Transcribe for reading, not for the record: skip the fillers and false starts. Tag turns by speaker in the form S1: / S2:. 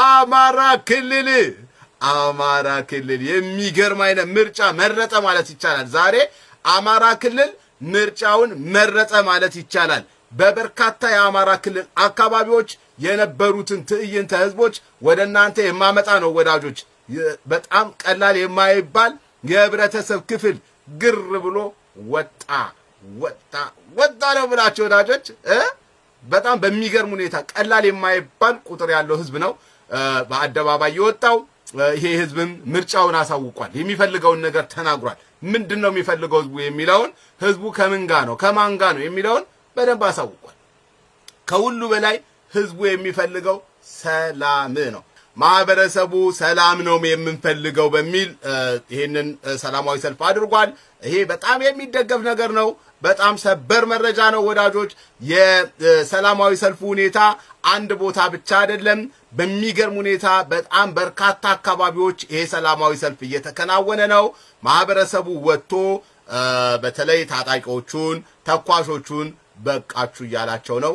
S1: አማራ ክልል፣ አማራ ክልል የሚገርም አይነት ምርጫ መረጠ ማለት ይቻላል። ዛሬ አማራ ክልል ምርጫውን መረጠ ማለት ይቻላል። በበርካታ የአማራ ክልል አካባቢዎች የነበሩትን ትዕይንተ ህዝቦች ወደ እናንተ የማመጣ ነው ወዳጆች። በጣም ቀላል የማይባል የህብረተሰብ ክፍል ግር ብሎ ወጣ ወጣ ወጣ ነው ብላቸው ወዳጆች። በጣም በሚገርም ሁኔታ ቀላል የማይባል ቁጥር ያለው ህዝብ ነው በአደባባይ የወጣው። ይሄ ህዝብም ምርጫውን አሳውቋል። የሚፈልገውን ነገር ተናግሯል። ምንድን ነው የሚፈልገው ህዝቡ የሚለውን፣ ህዝቡ ከምን ጋ ነው ከማን ጋ ነው የሚለውን በደንብ አሳውቋል። ከሁሉ በላይ ህዝቡ የሚፈልገው ሰላም ነው። ማህበረሰቡ ሰላም ነው የምንፈልገው በሚል ይህንን ሰላማዊ ሰልፍ አድርጓል። ይሄ በጣም የሚደገፍ ነገር ነው። በጣም ሰበር መረጃ ነው ወዳጆች። የሰላማዊ ሰልፉ ሁኔታ አንድ ቦታ ብቻ አይደለም። በሚገርም ሁኔታ በጣም በርካታ አካባቢዎች ይሄ ሰላማዊ ሰልፍ እየተከናወነ ነው። ማህበረሰቡ ወጥቶ በተለይ ታጣቂዎቹን፣ ተኳሾቹን በቃችሁ እያላቸው ነው።